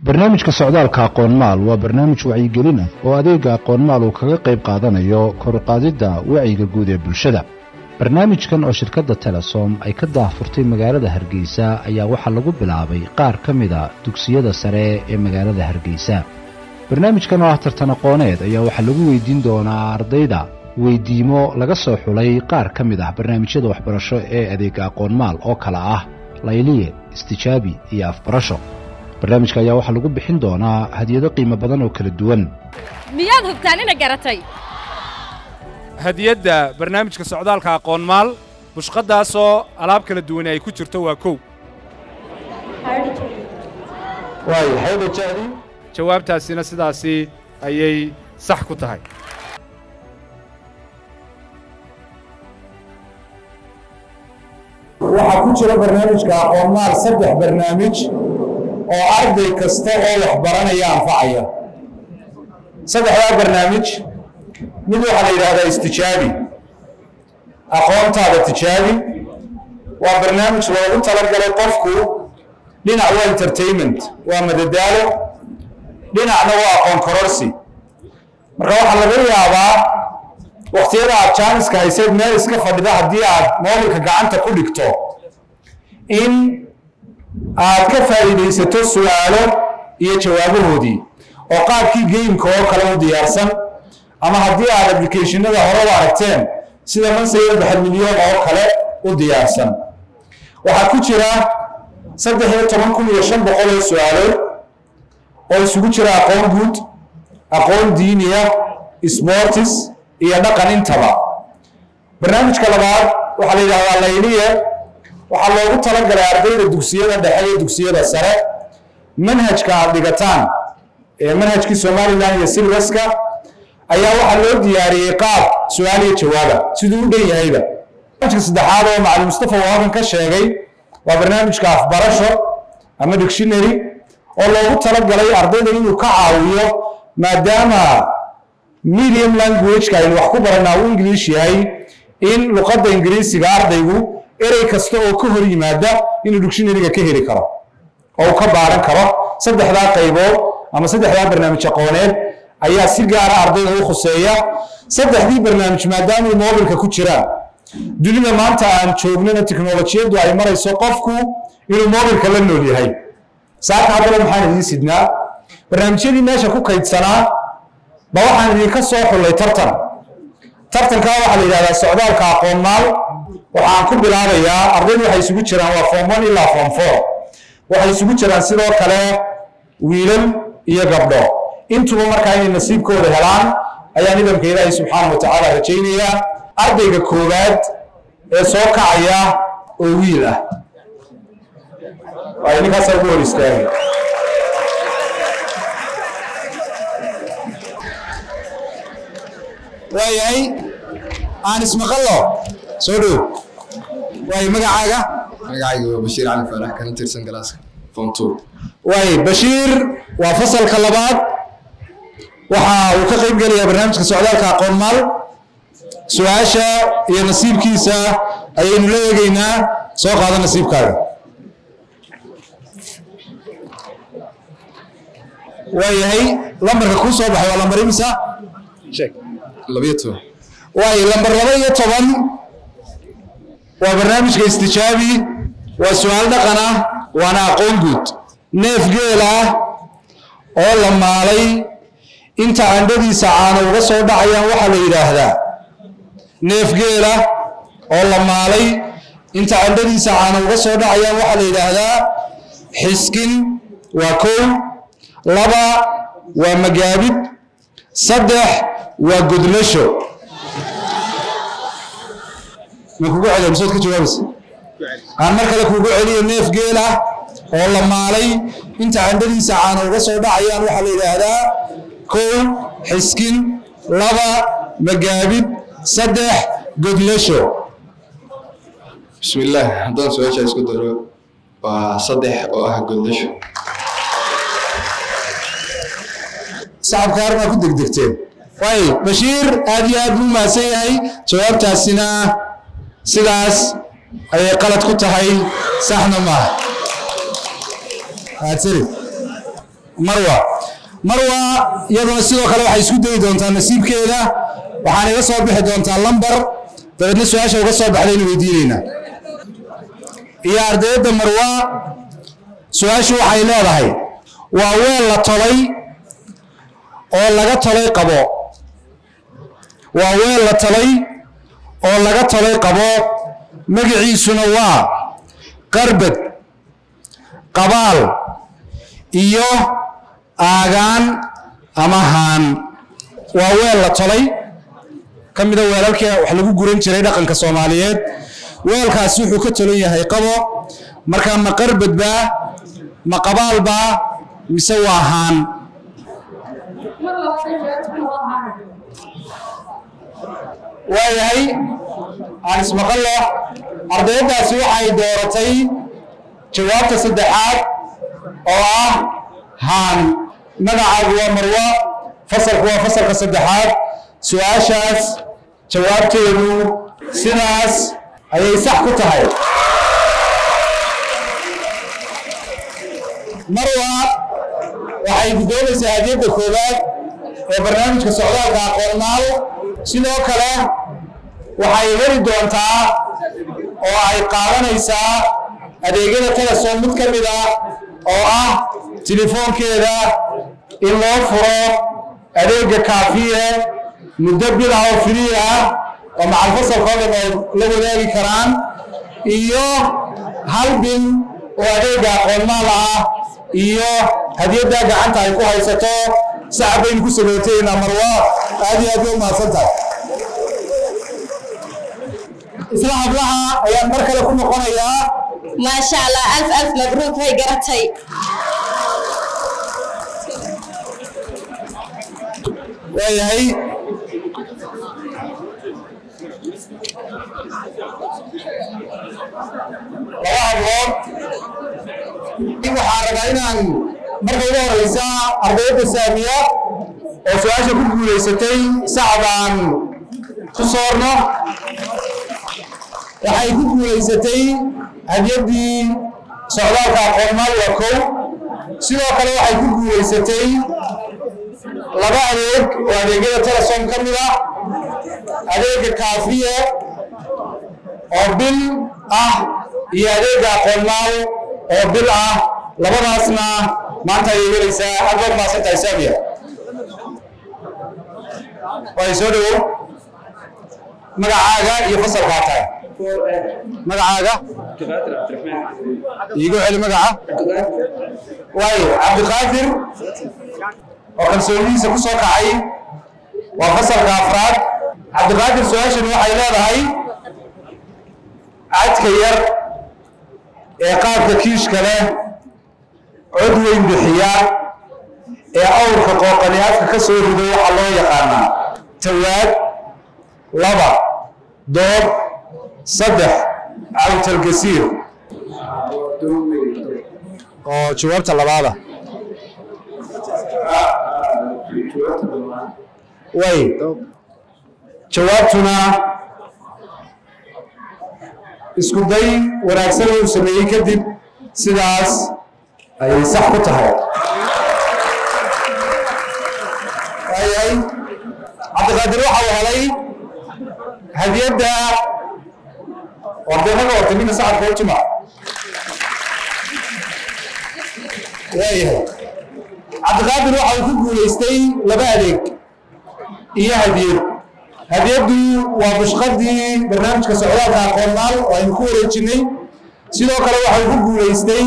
Barnaamijka Socdaalka Aqoonmaal waa barnaamij wacyigelin ah oo adeega Aqoonmaal uu kaga qayb qaadanayo kor u qaadidda wacyiga guud ee bulshada. Barnaamijkan oo shirkadda Telesom ay ka daahfurtay magaalada Hargeysa ayaa waxaa lagu bilaabay qaar ka mid a dugsiyada sare ee magaalada Hargeysa. Barnaamijkan oo ah tartan aqooneed ayaa waxaa lagu weydiin doonaa ardayda weydiimo laga soo xulay qaar ka mid ah barnaamijyada waxbarasho ee adeega Aqoonmaal oo kala ah Layliye, Istijaabi iyo Afbarasho. Barnaamijka ayaa waxaa lagu bixin doonaa hadiyado qiimo badan oo kala duwan. Miyaad hubtaan ina garatay? Hadiyadda barnaamijka Socdaalka Aqoonmaal, bushqaddaasoo alaab kala duwani ay ku jirto, waa 1. Waay xaydha ja'di. Jawaabtaasina sidaasi ayay sax ku tahay. Waxaa ku jira barnaamijka Aqoonmaal saddex barnaamij oo arday kasta oo wax baranaya anfacaya. Saddexdaa barnaamij mid waxaa la yidhahdaa Istijaabi, aqoontaada tijaabi. Waa barnaamij loogu talagalay qofku, dhinac waa entertainment, waa madadaalo, dhinacna waa aqoon kororsi. Marka waxaa laga yaabaa waqtiyada aad jaaniska hayseed meel iska fadhida, haddii aad moobilka gacanta ku dhigto, in aad ka faa'iidaysato su'aalo iyo jawaabahoodii oo qaabkii gameka oo kale u diyaarsan, ama haddii aad applicationada hore u aragteen sida Mansaya Baxal Milyoon oo kale u diyaarsan. Waxaa ku jira 13,500 oo su'aalood oo isugu jira aqoon guud, aqoon diiniya, sports iyo dhaqan intaba. Barnaamijka labaad waxaa la yidhahdaa Layliye. Waxaa loogu talagalay ardayda dugsiyada dhexe iyo dugsiyada sare. Manhajka aad dhigataan ee manhajkii Somaliland iyo syllabuska ayaa waxaa loo diyaariyey qaab su-aal iyo jawaaba siduu u dhan yahayba. Barnaamijka saddexaad oo Macalin Mustafa uu halkan ka sheegay waa barnaamijka Afbarasho ama dictionary, oo loogu talagalay ardayda inuu ka caawiyo, maadaama medium language-ka aynu wax ku baranaa uu English yahay, in luqadda Ingiriisiga ardaygu erey kasta oo ka hor yimaada inuu dictionary-ga ka heli karo oo uu ka baaran karo. Saddexdaa qaybood ama saddexdaa barnaamij aqooneed ayaa si gaara ardayda u khuseeya. Saddexdii barnaamij maadaamay moobilka ku jiraan, dunida maanta aan joognana tiknolojiyaddu ay marayso qofku inuu moobilka la nool yahay, saaka haddaba maxaan idiin sidnaa? Barnaamijyadii meesha ku kaydsanaa ba waxaan idinka soo xullay tartan. Tartankaa waxaa la yidhahdaa Socdaalka Aqoonmaal. Waxaan ku bilaabayaa ardaydu waxay isugu jiraan waa form 1 ilaa form 4. Waxay isugu jiraan sidoo kale wiilal iyo gabdho intuba. Markaa inay nasiibkooda helaan ayaa nidaamka Ilaahay subxaana wa tacaala rajaynayaa. Ardayga koowaad ee soo kacaya oo wiil ah waayo, ninkaasaa ugu hor istaagay. Waayahay, aan ismaqallo. Soo dhow. Waayo, magacaaga? Magacayga waa Bashiir Cali Faarax, kana tirsan classka form 2. Waay, Bashiir waa fasalka labaad. Waxa uu ka qayb gelayaa barnaamijka Socdaalka Aqoonmaal. Su-aasha iyo nasiibkiisa ayaynu la eegeynaa. Soo qaada nasiibkaaga. Waayahay, lambarka kuu soo baxay waa lambar imisa? Sheeg. 12. Waayo, lambar 12 waa barnaamijka Istijaabi. Waa su-aal dhaqan ah, waana aqoon guud. Neef geel ah oo la maalay inta candhadiisa caano uga soo dhacayaan waxaa la yidhaahdaa? Neef geela oo la maalay inta candhadiisa caano uga soo dhacayaan waxaa la yidhaahdaa: xiskin waa 1, 2 waa magaabid, 3 waa godlasho. Ma kugu celiya misood ka jawaabaysa? Aan mar kale kugu celiyo. Neef geel ah oo la maalay inta candhadiisa caano uga soo dhacayaan waxaa la yidhaahdaa: 1 xiskin, 2 magaabid, 3 godlasho. Bismillaah, haddaan su-aasha isku daro, waa 3 oo ah godlasho. Sacabka armaa ku degdegteen. Waay, Bashiir aad iyo aad buu mahadsan yahay. Jawaabtaasina sidaas ayay qalad ku tahay, saxna maaha. Mahadsanid. Marwa. Marwa iyaduna sidoo kale waxay isku dayi doontaa nasiibkeeda, waxaana iga soo bixi doontaa lambar, dabeedna su-aasha uga soo baxdaynu weydiinaynaa. Iyo ardayadda Marwa, su-aashu waxay leedahay: waa weel la tolay oo laga tolay qabo, waa weel la tolay oo laga tolay qabo, magaciisuna waa qarbad, qabaal iyo aagaan ama haan. Waa weel la tolay, ka mida weelalka wax lagu guran jiray dhaqanka Soomaaliyeed. Weelkaasi wuxuu ka tolan yahay qabo. Markaa ma qarbad baa, ma qabaal baa, mise waa haan? Mar labaad jawaabtuna waa haan. Waayahay, aan ismaqallo. Ardayadaasi waxay dooratay jawaabta saddexaad oo ah haan. Magacaagu waa Marwa, fasalku waa fasalka saddexaad. Su-aashaas jawaabteedu sidaas ayay sax ku tahay. Marwa waxay guddoonaysaa hadiyadda koowaad ee barnaamijka Socdaalka Aqoonmaal. Sidoo kale waxay heli doontaa oo ay qaadanaysaa adeegyada Telesom mid ka mid ah, oo ah telefoonkeeda in loo furo adeega Kaafiye muddo bil ah oo free ah oo macal fasalka oo dhan ay la wadaagi karaan, iyo hal bil oo adeega Aqoonmaal ah, iyo hadiyaddaa gacanta ay ku haysato. Sacab baynu ku samaytaynaa. Marwa, aad iyo aad bay u mahadsan tahay. Isla hablaha ayaan mar kale ku noqonayaa. Maasha Allah, alf alf mabruuk, way garatay. Waayahay, laba hablood waxaa rabaa inaan marka ugu horeysa ardayda Saamiya oo su-aasha ku guulaysatay sacbaan ku soorno. Waxay ku guulaysatay hadiyaddii Socdaalka Aqoonmaal, waa kow. Sidoo kale waxay ku guulaysatay laba adeeg oo adeegyada Telesom ka mid ah: adeega Kaafiye oo bil ah iyo adeega Aqoonmaal oo bil ah. Labadaasna maanta ayay helaysaa. Aad baad mahadsan tahay, Saamiya. Way soo dhowow. Magacaaga iyo fasalkaa tahay? Magacaaga iigu celi magaca. Waayo, Cabdiqaadir oo kalsoonidiisa ku soo kacay, waa fasalka afraad. Cabdiqaadir, su-aashani waxay leedahay: cadka yar ee qaabka kiishka leh, cod weyn bixiya, ee awrka qooqani afka ka soo rido waxaa loo yaqaanaa: tawaad, laba, doob, saddex, cawtalgasiir. Oo jawaabta labaada way. Jawaabtuna isku day wanaagsan uu sameeyey kadib sidaas ayay sax ku tahay. Waayahay, Cabdiqaadir waxa uu helay hadiyadda wardeennada horta ninka sacadka u jima. Waayahay, Cabdiqaadir waxa uu ku guulaystay laba adeeg iyo hadiyad. Hadiyaddu waa bushqadii barnaamijka Socdaalka Aqoonmaal oo aynu ku wareejinay. Sidoo kale waxa uu ku guulaystay,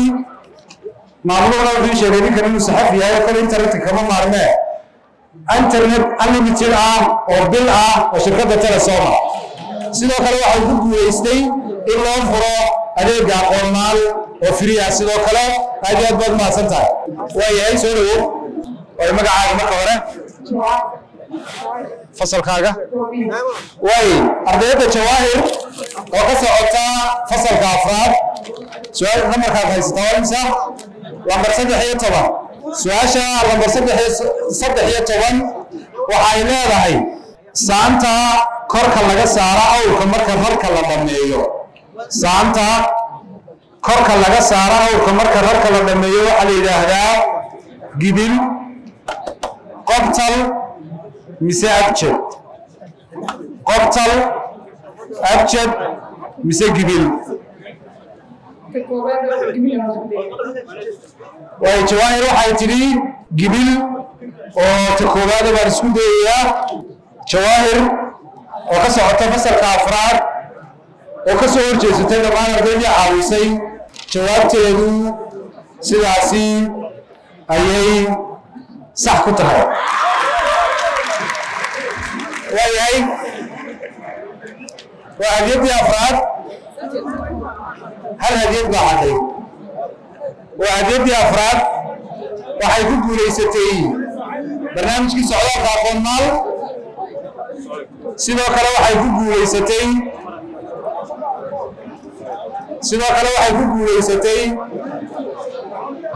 maamuluhuna wuxuu sheegay ninkan inuu saxaf yahay oo kale internetka kama maarmee, internet unlimited ah oo bil ah oo shirkadda Telesoma. Sidoo kale waxa uu ku guulaystay in loo furo adeega Aqoonmaal oo free ah. Sidoo kale aad iyo aad baad mahadsan tahay. Waayahay, soo dhawow. Waay, magacaaga marka hore, fasalkaaga? Waay, ardayda Jawaahir oo ka socota fasalka afraad, su-aal nambarkaad haysataa waa imisa? Lambar 13. Su-aasha lambar 13 waxay leedahay: saanta korka laga saaro awrka marka rarka la dhammeeyo, saanta korka laga saaro awrka marka rarka la dhammeeyo waxaa la yidhaahdaa: Gibil, qobtal mise abjad? Qobtal, abjad mise gibil? Ta koowaad oo gibil aan isku dayay. Way, Jawaahir waxay tidhi gibil oo ta koowaada baan isku dayayaa. Jawaahir oo ka socota fasalka afraad oo ka soo horjeesatay dhammaan ardaydii caawisay, jawaabteedu sidaasi ayay sax ku tahay. Waayahay, waa hadiyaddii afraad. Hal hadiyad baa hadhay. Waa hadiyaddii afraad. Waxay ku guulaysatay barnaamijkii socdaalka Aqoon Maal. Sidoo kale waxay ku guulaysatay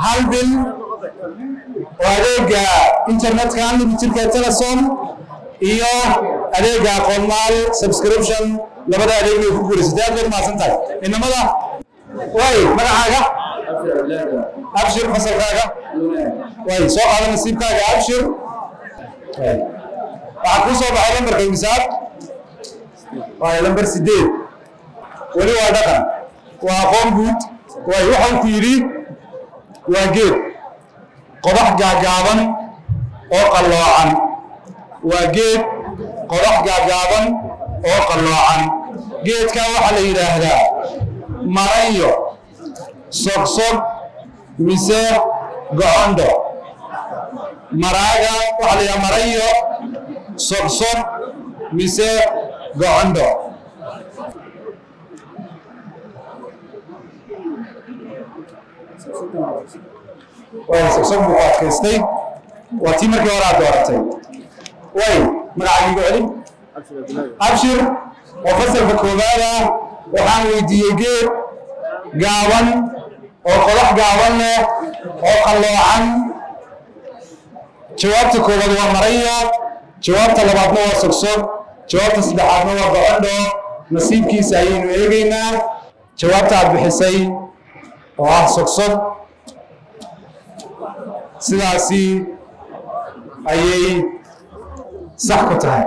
hal bil oo adeega internetka unlimitedka Telesom iyo adeega Aqoon Maal subscription. Labada adeeg bay ku guulaysatay. Aad baad mahadsan tahay. Inamada way, magacaaga? Abshir. Fasalkaaga? Way, soo qaada nasiibkaaga, Abshir. Way, waxaa kuu soo baxay lambarka imisaad? Waay, lambar 8. Weli waa dhaqan, waa aqoon guud. Waay, waxau ku yidhi waa geed qodax gaagaaban oo qalloocan. Waa geed qodax gaagaaban oo qalloocan. Geedkaa waxaa la yidhaahdaa maranyo, sogsog mise gocondho? Maraaga waxaa la yidhaha maranyo, sogsog mise gocondho? Way, sogsog buu ku adkaystay. Waa tii markii hore aad dooratay. Way, magacaagiigu celin. Abshir oo fasalka koowaad ah, waxaan weydiiyey geed gaaban oo qodax gaaban leh oo qalloocan. Jawaabta koowaad waa marayo, jawaabta labaadna waa sogsog, jawaabta saddexaadna waa gocondho. Nasiibkiisa ayaynu eegaynaa. Jawaabta aad bixisay oo ah sogsog sidaasi ayay sax ku tahay.